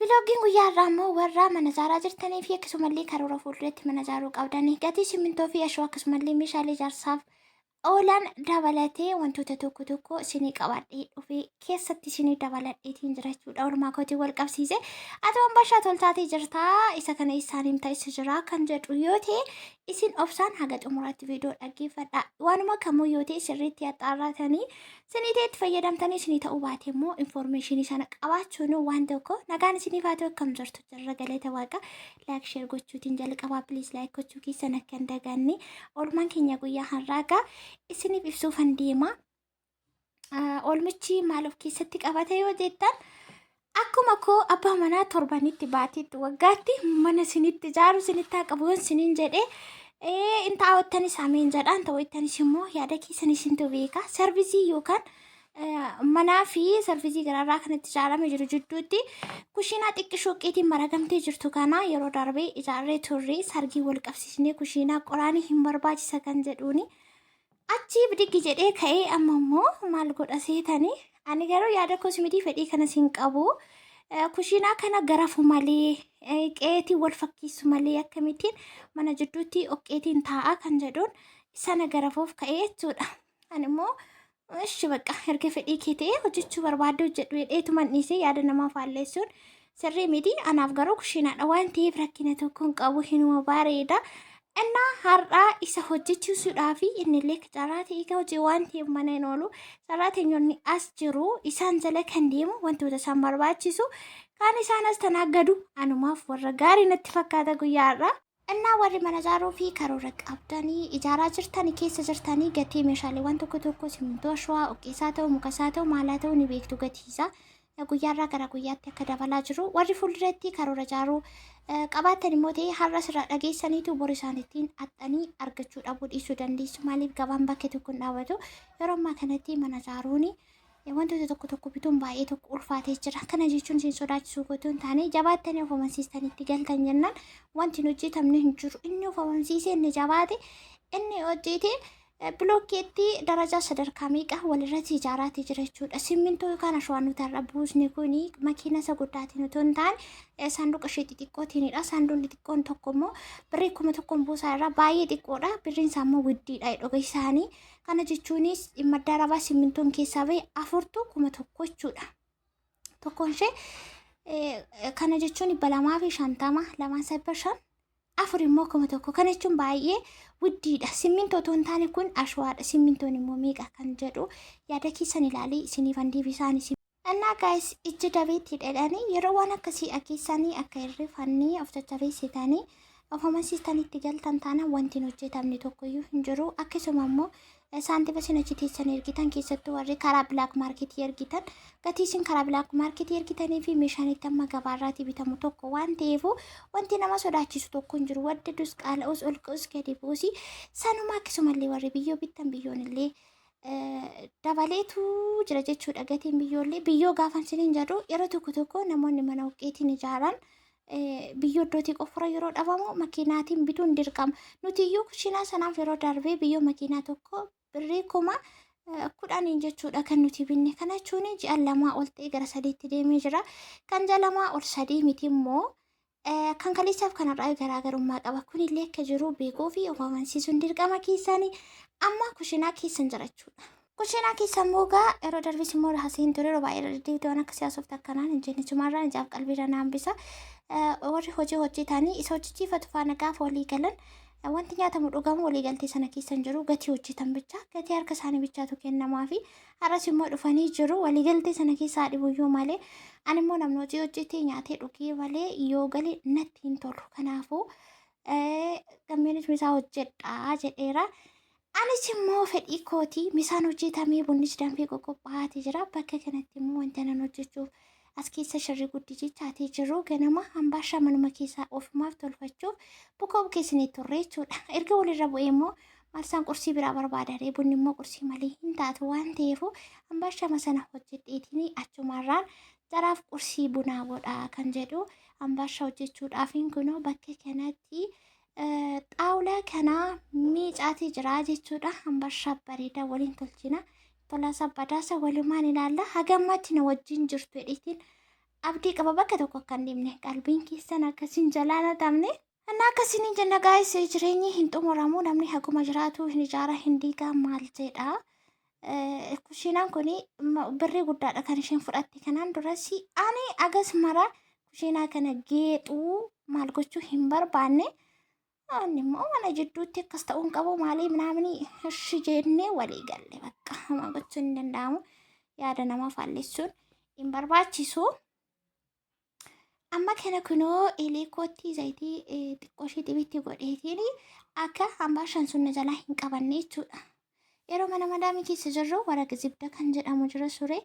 Viloogiin guyyaa har'aa immoo warra mana ijaaraa jirtanii fi akkasumallee karoora fuulduratti mana ijaaruu qabdanii gatii simmintoo fi ashoo akkasumallee meeshaalee ijaarsaaf oolan dabalatee wantoota tokko tokko isinii qabadhee dhufee keessatti isinii dabaladheetiin jira jechuudha. Oolmaa kootiin wal qabsiise. Ati waan bashaa toltaatee jirtaa isa kana isaan himta isa jira kan jedhu yoo ta'e isin obsaan haga xumuraatti viidiyoo dhaggeeffadha. Waanuma kamuu yoo ta'e sirriitti axxaarratanii isinii ta'e itti fayyadamtanii isinii ta'uu baate immoo infoormeeshinii sana qabaachuun waan tokko nagaan isiniif haa ta'u. Akkam jirtu? Jirra, galata waaqa. Like share gochuutiin jalqabaa, please. Like gochuu keessan akka hin daganne. Oolmaan keenya guyyaa har'aa egaa isiniif ibsuufan deema. Oolmichi maal of keessatti qabata yoo jettan, akkuma koo abbaa manaa torbanitti, baatiitti, waggaatti mana isinitti ijaaru isinitti haa qabu yoon isiniin jedhee in taa'ottanis ameen jedhaan, ta'ottanis immoo yaada keessan isintu beeka. Sarvisii yookaan manaa fi sarvisii gararraa kanatti ijaarame jiru jidduutti kushiinaa xiqqishoo qeetiin maragamtee jirtu kana yeroo darbee ijaarree turre. Sargii wal qabsiisnee kushiinaa qoraanii hin barbaachisa kan jedhuuni. Achi bidiggi jedhee ka'ee amma immoo maal godha seetanii? Ani garuu yaada kosmitii fedhii kanas hin qabu. Kushiinaa kana garafu malee, qeetii wal fakkeessu malee, akkamittiin mana jidduutti oqqeetiin taa'a kan jedhuun sana garafuuf ka'ee jechuudha. Ani immoo ishi bakka erga fedhii kee ta'ee hojjechuu barbaadde hojjedhu jedheetuman dhiisee. Yaada namaa faalleessuun sirrii miti. Anaaf garuu kushiinaadha waan ta'eef rakkina tokko hin qabu, hinuma bareeda. Innaa har'aa isa hojjechiisuudhaaf innillee carraa ta'e egaa hojii waan ta'eef mana hin oolu. Sarraateenyonni as jiru isaan jala kan deemu wantoota isaan barbaachisu kaan isaan as tanaggadu anumaaf warra gaarii natti fakkaata guyyaa har'aa. Innaa warri mana ijaaruu fi karoora qabdanii ijaaraa jirtanii keessa jirtanii gatii meeshaaleewwan tokko tokko, simmintoo, ashwaa, oqqeessaa ta'u, mukasaa ta'u, maalaa ta'u, ni beektu gatiisaa guyyaarraa gara guyyaatti akka dabalaa jiru. Warri fuulduratti karoora ijaaruu qabaattan immoo ta'e har'a sirraa dhageessaniitu bor isaan ittiin axxanii argachuu dhabuu dhiisuu dandeessu. Maaliif? Gabaan bakka tokko hin dhaabatu. Yeroo ammaa kanatti mana ijaaruun wantoota tokko tokko bituun baay'ee tokko ulfaatee jira. Kana jechuun isin sodaachisuu gootoo hin taane, jabaattanii of amansiistanii itti galtan jennaan wanti hin hojjetamne hin jiru. Inni of amansiisee, inni jabaate, inni hojjete bilookeetti darajaa sadarkaa meeqa walirratti ijaaraatii jira jechuudha. Simmintoo yookaan ashawaa nuti har'a buusne kuni makiina isa guddaatiin otoo hin taane saanduqa ishee xixiqqootiinidha. Saanduqni xixiqqoon tokko immoo birrii 1000 buusaa irraa baay'ee xiqqoodha. Birriin isaa immoo widdiidha dhoga isaanii. Kana jechuunis madda arabaa simmintoon keessaa bahe afurtu 1000 jechuudha. Tokkoon ishee kana jechuun 250, lamaan sabba shan, afur immoo 1000. Kana jechuun baay'ee widdiidha. Simmintoo otoo hin taane kun ashawaadha. Simmintoon immoo meeqa kan jedhu yaada keessan ilaalii isiniifan deebisaan isin. Innaa guys, ijji dabeetti dhedhanii yeroo waan akkasii dhageessanii akka hirrifannee of jajjabeessitanii of amansiistanii itti galtan taana wanti hin hojjetamne tokkoyyuu hin jiru. Akkasuma immoo saantima isin achi teessan ergitan, keessattuu warri karaa black marketii ergitan, gatii isin karaa black marketii ergitanii fi meeshaan itti amma gabaarraatii bitamu tokko waan ta'eef wanti nama sodaachisu tokko hin jiru. Wadda dus qaala'us, ol ka'us, gadi bu'us sanuma. Akkasumallee warri biyyoo bittan, biyyoon illee dabaleetu jira jechuudha gatiin biyyoollee. Biyyoo gaafa isiniin jedhu, yeroo tokko tokko namoonni mana huqqeetiin ijaaran biyyoo iddootii qoffora yeroo dhabamu makiinaatiin bituun dirqama. Nuti iyyuu kushiinaa sanaaf yeroo darbee biyyoo makiinaa tokko birrii 10,000n jechuudha kan nuti binne. Kana jechuun ji'a 2 ol ta'e gara sadiitti deemee jira. Kan ji'a 2 ol sadii miti immoo kan kaleessaaf kanarraa garaagarummaa qaba. Kunillee akka jiru beekuu fi of amansiisuun dirqama keessanii. Amma kushiinaa keessan jira jechuudha. Kushiinaa keessa immoo gaa yeroo darbis immoo haseen ture, yeroo baay'ee irra deddeebite waan akkasii haasofte akkanaan hin jenne sumarraan ijaaf qalbiirra na hambisa. Warri hojii hojjetanii isa hojjechiifatu faana gaafa walii galan wanti nyaatamu dhugamu walii galtee sana keessa hin jiru. Gatii hojjetan bicha, gatii harka isaanii bichaatu kennamaa fi har'as immoo dhufanii jiru walii galtee sana keessaa dhibuyyuu malee. Ani immoo namni hojii hojjetee nyaatee dhugee malee yoo gale natti hin tolu. Kanaafuu gammeenis misaa hojjedhaa jedheera. Anis immoo fedhii kootii misaan hojjetamee bunnis danfee qoqophaa'aatee jira. Bakka kanatti immoo wanta nan hojjechuuf as keessa shirri guddichichaatee jiru ganama hambaashaa manuma keessaa ofumaaf tolfachuuf bukoo bukeessinee turre jechuudha. Erga walirra bu'ee immoo marsaan qursii biraa barbaadare, bunni immoo qursii malee hin taatu waan ta'eef hambaashaa sana hojjedheetiin achumarraan jaraaf qursii bunaa godhaa kan jedhu hambaashaa hojjechuudhaaf kunoo bakka kanatti xaawulaa kana miicaatii jira jechuudha. Hambaashaa bareedaa waliin tolchina. Tolaasaa badaasa walumaan ilaalla. Haga ammaatti na wajjin jirtu jedheetiin Abdii qaba bakka tokko akka hin deemne qalbiin keessan akkasiin jalaa natamne. Innaa akkasiin hin jenna gaayis, jireenyi hin xumuramu, namni haguma jiraatu hin ijaara hin diigaa maal jedha. Kushiinaan kun birrii guddaadha kan isheen fudhatte. Kanaan duras ani agas mara kushiinaa kana geexuu maal gochuu hin barbaanne. Inni immoo mana jidduutti akkas ta'uu hin qabu maalii minaamini ishi jennee walii galle, bakka hamaa gochuun hin danda'amu, yaada namaa faallessuun hin barbaachisu. Amma kana kunoo eelee kootti zayitii xiqqoo ishee xibitti godheetiin akka hambaashaan sun na jalaa hin qabanne jechuudha. Yeroo mana madaamii keessa jirru waraqa zibda kan jedhamu jira sure.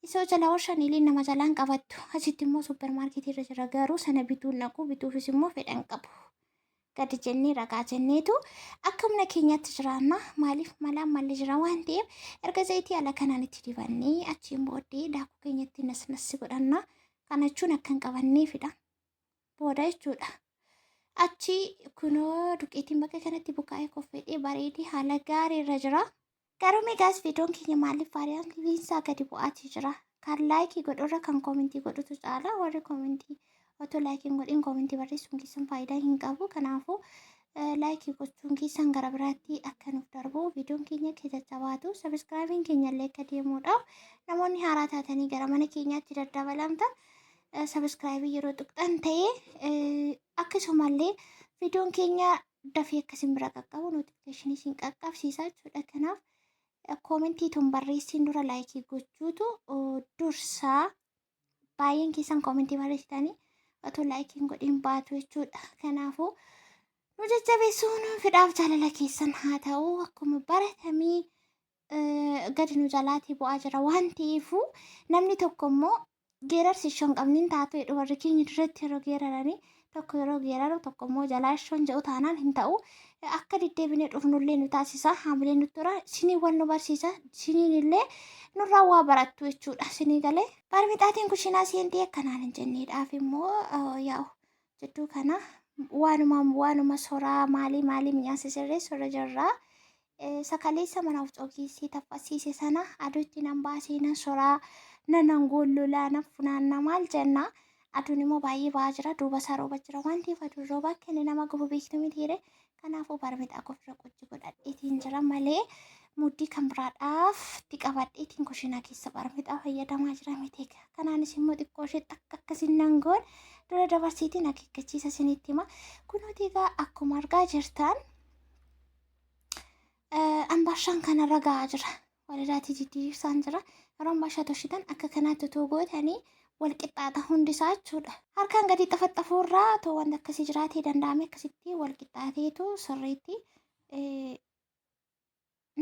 Isoo jalaa warshaan eeleen nama jalaan qabattu. Asitti immoo suppermaarkeetii irra jira, garuu sana bituun dhaqu, bituufis immoo fedhan qabu. Gadi jennee ragaa jenneetu akka humna keenyaatti jiraanna. Maaliif malaan malli jira waan ta'eef, erga zayitii ala kanaan itti dibannee achiin booddee daakuu keenyatti nasnassi godhanna. Kana jechuun akka hin qabanneefidha. Booda jechuudha. Achi kunoo duqeetiin bakka kanatti bukaa'ee koffedhee bareedee haala gaarii irra jira. Garuu meegaas viidiyoon keenya maaliif vaariyaantiin isaa gadi bu'aatii jira? Kan laayikii godhurra kan koomentii godhutu caala. Warri koomentii otoo laayikii hin godhin koomentii barreessuun keessan faayidaa hin qabu. Kanaafuu laayikii gochuun keessan gara biraatti akka nuuf darbu, viidiyoon keenya akka jajjabaatu, sabiskiraabiin keenya illee akka deemuudhaaf, namoonni haaraa taatanii gara mana keenyaatti daddabalamtan sabiskiraabii yeroo tuqxan ta'ee, akkasumallee viidiyoon keenya dafee akkasin bira qaqqabu notifikashinii isin qaqqabsiisa jechuudha. Kanaaf koomentii tun barreessiin dura laayikii gochuutu dursaa. Baay'een keessan koomentii barreessitanii otoo laayikii hin godhin baatu jechuudha. Kanaafuu nu jajjabeessuun fedhaaf jaalala keessan haa ta'u. Akkuma baratamii gadi nu jalaatii bu'aa jira waan ta'eefu, namni tokko immoo geerarsi ishoo hin qabne taatu jedhu warri keenya duratti. Yeroo geeraranii tokko yeroo geeraru tokko immoo jalaa ishoon jedhu taanaan hin ta'u. Akka deddeebinee dhufnullee nu taasisa, haamilee nutti tura, sinii wal nu barsiisa, siniin illee nurraa waa barattu jechuudha. Sinii galee barmixaatiin kushinaa seentii akkanaan hin jenneedhaaf immoo yaa'u jidduu kana waanuma soraa maalii maalii mi'aasa sirreessu irra jirra. Sakaleessa mana of cogeessee taphasiise sana aduutti nan baasee nan soraa, nan gollolaa, nan funaanna maal jenna. Aduun immoo baay'ee ba'aa jira, duuba isaa rooba jira waan ta'eef, aduun rooba akka inni nama gubu beektu mitiire. Kanaafuu barmixaa kofirra qojji godhadheetiin jira malee muddii kan biraadhaaf itti qabadheetiin kushinaa keessa barmixaa fayyadamaa jira miti. Kanaanis immoo xiqqoo ishee takka akkasiin nan goon dura dabarsiitiin akeekkachiisa isinitti hima. Kunuuti egaa akkuma argaa jirtan ambaashaan kanarra ga'aa jira. Walirraatii diddiirsaan jira. Yeroo ambaashaa toshitan akka kanaatti otoo gootanii wal qixxaata hundisaa jechuudha. Harkaan gadi xafaxafuurraa otoo wanta akkasii jiraatee danda'ame akkasitti wal qixxaateetu sirriitti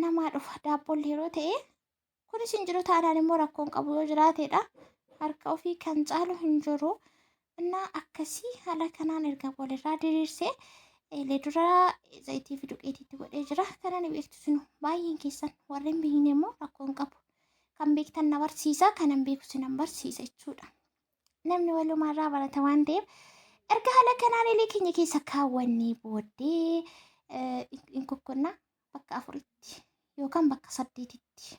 namaa dhufa. Daabboon yeroo ta'e kunis hin jiru taanaan immoo rakkoon qabu yoo jiraateedha. Harka ofii kan caalu hin jiru. Innaa akkasii haala kanaan erga walirraa diriirsee eelee dura zayitii fi duqeetiitti godhee jira. Kana ni beektu sinu baay'een keessan, warreen beekne immoo rakkoon qabu. Kan beektan na barsiisa, kan hin beeku sinan barsiisa jechuudha. Namni walumaarraa barata waan ta'eef, erga haala kanaan eelee keenya keessa kaawwannee booddee hin kokkonnaa bakka afuritti yookaan bakka saddeetitti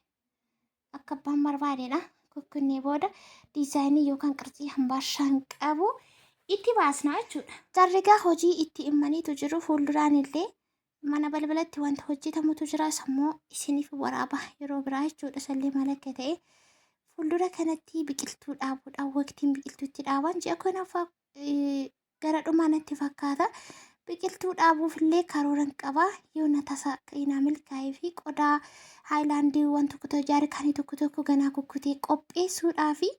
akka abbaan barbaadeedha. Kokkonnee booda diizaayinii yookaan qirtsii hambaashaan qabu itti baasna jechuudha. Jarrigaa hojii itti himmaniitu jiru, fuulduraan illee mana balbalatti wanta hojjetamutu jira, sammuu isiniif waraaba yeroo biraa jechuudha. Sallee maal akka ta'e fuuldura kanatti biqiltuu dhaabuudhaan, waqtiin biqiltuu itti dhaaban ji'a kanaffaa gara dhumaa natti fakkaata. Biqiltuu dhaabuuf illee karooran qaba. Yoo na tasa naa milkaa'ee fi qodaa haayilaandii tokko tokko jaarkaanii tokko tokko ganaa kukkutee qopheessuudhaafi.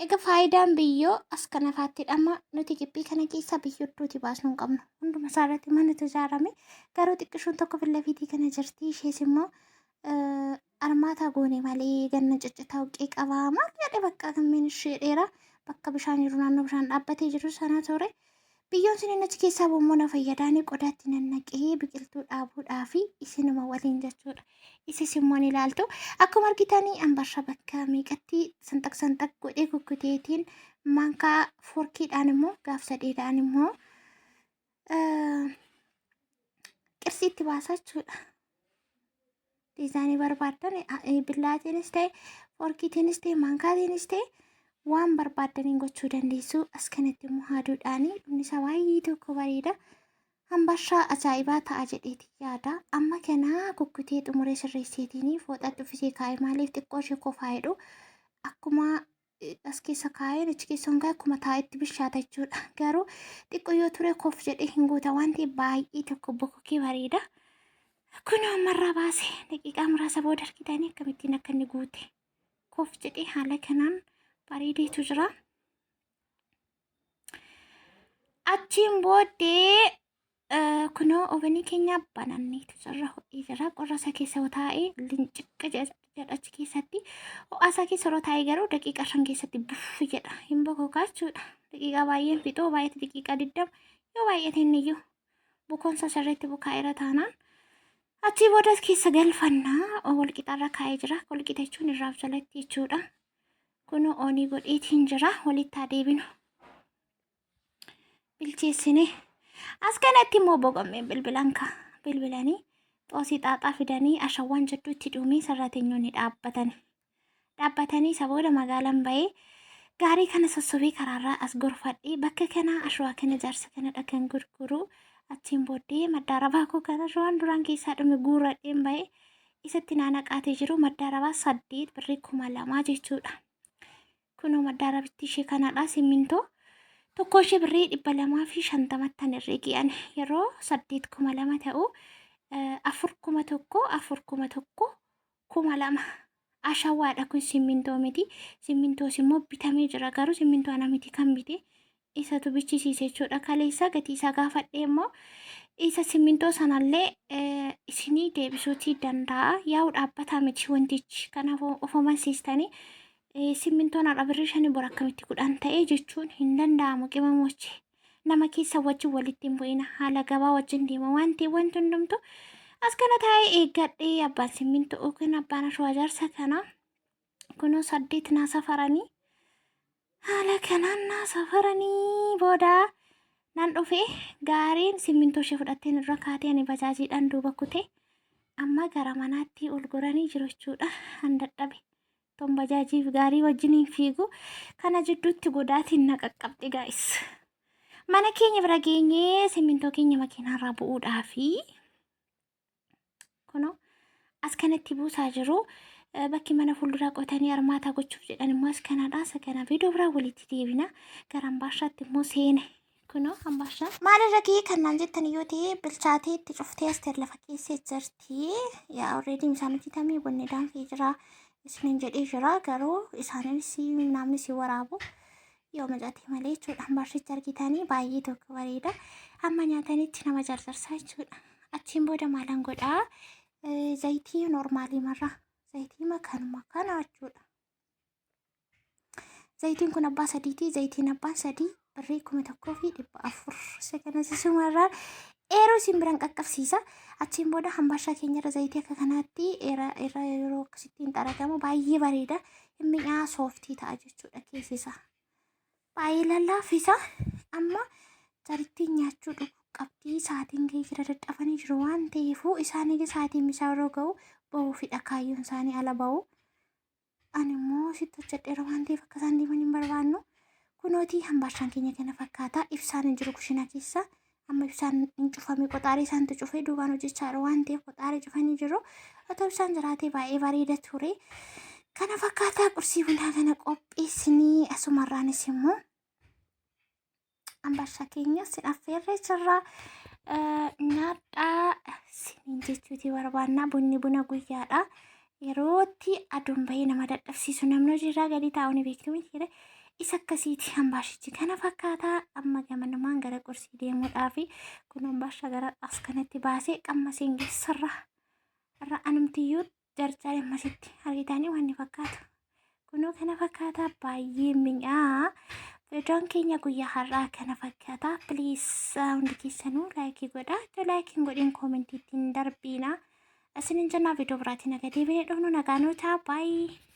Egaa faayidaan biyyoo as kana faatti dhama. Nuti gibbii kana keessa biyyoo iddooti baasnu hin qabnu. Hunduma isaa irratti manatu ijaarame. Garuu xiqqishuun tokko fillafiitii kana jirti. Ishees immoo armaata goone malee ganna ciccitaa uqqee qabaa maal jedhe bakka gammeen ishee dheeraa bakka bishaan jiru, naannoo bishaan dhaabbatee jiru sana ture. Biyyoon sun achi keessaa immoo na fayyadaanii qodaatti nannaqee biqiltuu dhaabuudhaafi isinuma waliin jechuudha. Isis immoo ni ilaaltu. Akkuma argitanii ambarsha bakka meeqatti sanxaq sanxaq godhee kukkuteetiin maankaa forkiidhaan immoo gaaf sadeedhaan immoo qirsiitti baasa jechuudha. Diizaayinii barbaaddan billaatiinis ta'e, forkiitiinis ta'e, maankaatiinis ta'e Waan barbaaddaniin gochuu dandeessu. As kanatti immoo haaduudhaani dhumni isaa baay'ee tokko bareeda. Hambashaa ajaa'ibaa ta'a jedheeti yaada. Amma kana kukkutee xumuree sirreesseetiin fooxatti uffisee kaa'e maaliif xiqqoo ishee kofaa jedhu akkuma as keessa kaa'een achi keessa hundaa akkuma taa'etti bishaata jechuudha. Garuu xiqqoo yoo ture kof jedhee hin guuta waan ta'eef baay'ee tokko bokokee bareeda. Kunoo ammarraa baase daqiiqaa muraasa booda argitanii akkamittiin akka inni guute. Kof jedhee haala kanaan bareedeetu jira. Achiin booddee kunoo ovenii keenya bananneetu jirra ho'ee jira. Qorra isaa keessa yoo taa'e linciqqa jedha achi keessatti. Ho'a isaa keessa yeroo taa'e garuu daqiiqaa 5 keessatti buffi jedha. Hin bokokaa jechuudha. Daqiiqaa baay'een fixuu baay'ate daqiiqaa 20 yoo baay'ate inni iyyuu bukoonsa sirriitti bukaa'eera taanaan achii boodas keessa galfannaa walqixarra kaa'ee jira. Walqixa jechuun irraaf jalatti jechuudha. Kunoo oonii godheetiin jira. Walitti haa deebinu. Bilcheessine. As kanatti immoo boqommeen bilbilan ka bilbilanii xoosii xaaxaa fidanii ashawwaan jidduutti dhuumee sarrateenyoonni dhaabbatani. Dhaabbatanii isa booda magaalaan bahee gaarii kana sossobee karaarraa as gorfadhee bakka kanaa ashawaa kana jaarsa kanadha kan gurguru. Achiin booddee maddaarabaa koo kan ashawaan duraan keessaa dhume guurradheen bahee isatti naanaqaatee jiru maddaarabaa 8 birrii 2000 jechuudha. Kunoo maddaarabitti ishee kanadha simmintoo tokko ishee birrii 250ttan herreege ani yeroo 8 2000 ta'u 4 1000 4 1000 2000 ashawaadha kun simmintoo miti. Simmintoos immoo bitamee jira garuu simmintoo ana miti kan bite isatu bichisiise jechuudha. Kaleessa gatii isaa gaafadhee immoo isa simmintoo sanallee isinii deebisuutii danda'a. Yaa'u dhaabbataa miti wantichi. Kanaaf of amansiistanii simmintoon har'a birrii 5 bor akkamitti 10 ta'e jechuun hin danda'amu qimamochi. Nama keessa wajjin walitti hin bu'ina haala gabaa wajjin deema waan ta'eef wanti hundumtu as kana taa'ee eeggadhee abbaan simmintoo yookiin abbaan ashwaa jaarsa kana kunoo 8 naa safaranii haala kanaan naa safaranii booda nan dhufe gaariin simmintoo ishee fudhatteen irra kaatee ani bajaajiidhaan duuba kute amma gara manaatti ol goranii jiru jechuudha. An dadhabe. Ton bajaajiif gaarii wajjiniin fiigu kana jidduutti godaatiin na qaqqabde gaa'is. Mana keenya bira geenyee simmintoo keenya makiinaarraa bu'uudhaafi kunoo as kanatti buusaa jiru. Bakki mana fuulduraa qotanii armaataa gochuuf jedhan immoo as kanadha. Isa kana viidiyoo biraa walitti deebina. Gara ambaashaatti immoo seene. Kunoo ambaashaan. Maalirra gahee kan naan jettan yoo ta'e bilchaatee itti cuftee asteer lafa keessee jirti. Yaa already isaan hojjetamee bunni danfee jira. Isiniin jedhee jira garuu isaanis namni si waraabu yoo macatee malee jechuudha. Ambaashicha argitanii baay'ee tokko bareeda. Amma nyaatanitti nama jarjarsaa jechuudha. Achiin booda maalan godhaa? Zayitii noormaalii marra. Zayitii kanuma kana jechuudha. Zayitiin kun abbaa sadiiti. Zayitiin abbaan sadii birrii 1400. Isa kana sisumarraa eeruu isin biraan qaqqabsiisa. Achiin booda hambaashaa keenyarra zayitii akka kanaatti irra yeroo akkasittiin xaragamu baay'ee bareeda. Mi'aa sooftii ta'a jechuudha keessi isaa. Baay'ee lallaafisa. Amma jarittiin nyaachuu dhuguu qabdi. Sa'aatiin gahee jira dadhabanii jiru waan ta'eefuu isaan egaa sa'aatiin misaa yeroo ga'u bahuufidha kaayyoon isaanii ala bahu. Ani immoo sitti hojjedheera waan ta'eef akka isaan deeman hin barbaannu. Kunootii hambaashaan keenya kana fakkaata. Ibsaan hin jiru kushinaa keessa. Amma ibsaan hin cufame qoxaarii isaantu cufee duubaan hojjechaa jiru waan ta'eef qoxaarii cufanii jiru. Otoo ibsaan jiraatee baay'ee bareeda ture. Kana fakkaataa qursii bunaa kana qopheessinii asumarraanis immoo ambashaa keenya sin affeerree jirra. Nyaadhaa siniin jechuuti barbaanna. Bunni buna guyyaadha. Yerootti aduun bahee nama dadhabsiisu namni hojiirraa gadi taa'u ni beektu miti. Isa akkasiiti ambaashichi kana fakkaataa amma gamanumaan gara qursii deemuudhaafi kun ambaasha gara as kanatti baasee qammaseen geessarra irra anumtiyyuu jarjare ammasitti argitanii waan inni fakkaatu. Kunoo kana fakkaataa baay'ee mi'aa. Viidiyoon keenya guyyaa har'aa kana fakkaata. Please hundi keessanuu laayikii godhaa. Iddoo laayikii hin godhin koomentii ittiin darbiina. Isinin jennaa viidiyoo biraatiin naga deebinee dhufnu nagaa nuu ta'a. Baay'ee.